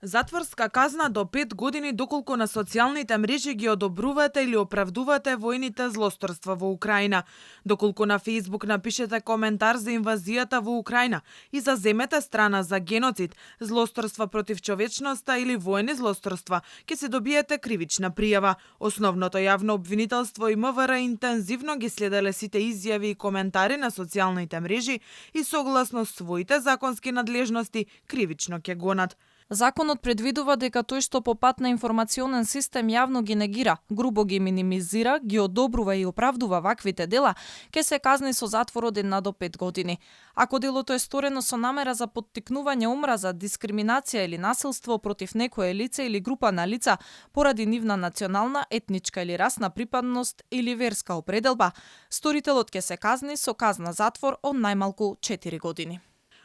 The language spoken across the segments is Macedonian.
Затворска казна до 5 години доколку на социјалните мрежи ги одобрувате или оправдувате војните злосторства во Украина, доколку на Facebook напишете коментар за инвазијата во Украина и заземете страна за геноцид, злосторства против човечноста или војни злосторства, ќе се добиете кривична пријава. Основното јавно обвинителство и МВР интензивно ги следеле сите изјави и коментари на социјалните мрежи и согласно своите законски надлежности кривично ќе гонат. Законот предвидува дека тој што по пат на информационен систем јавно ги негира, грубо ги минимизира, ги одобрува и оправдува ваквите дела, ќе се казни со затвор од 1 до 5 години. Ако делото е сторено со намера за поттикнување омраза, дискриминација или насилство против некое лице или група на лица поради нивна национална, етничка или расна припадност или верска определба, сторителот ќе се казни со казна затвор од најмалку 4 години.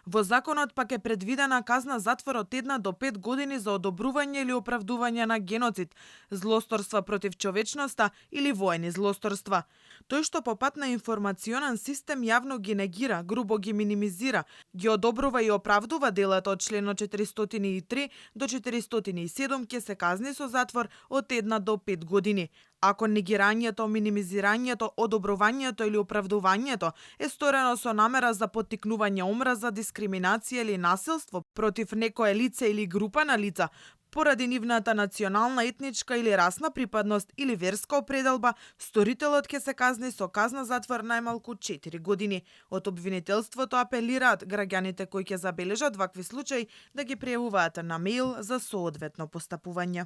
Во законот пак е предвидена казна затвор од 1 до 5 години за одобрување или оправдување на геноцид, злосторства против човечноста или војни злосторства. Тој што по пат на информационен систем јавно ги негира, грубо ги минимизира, ги одобрува и оправдува делата од членот 403 до 407 ќе се казни со затвор од 1 до 5 години. Ако негирањето, минимизирањето, одобрувањето или оправдувањето е сторено со намера за поттикнување омраза, дискриминација или насилство против некое лице или група на лица, поради нивната национална, етничка или расна припадност или верска определба, сторителот ќе се казни со казна затвор најмалку 4 години. Од обвинителството апелираат граѓаните кои ќе забележат вакви случаи да ги пријавуваат на мејл за соодветно постапување.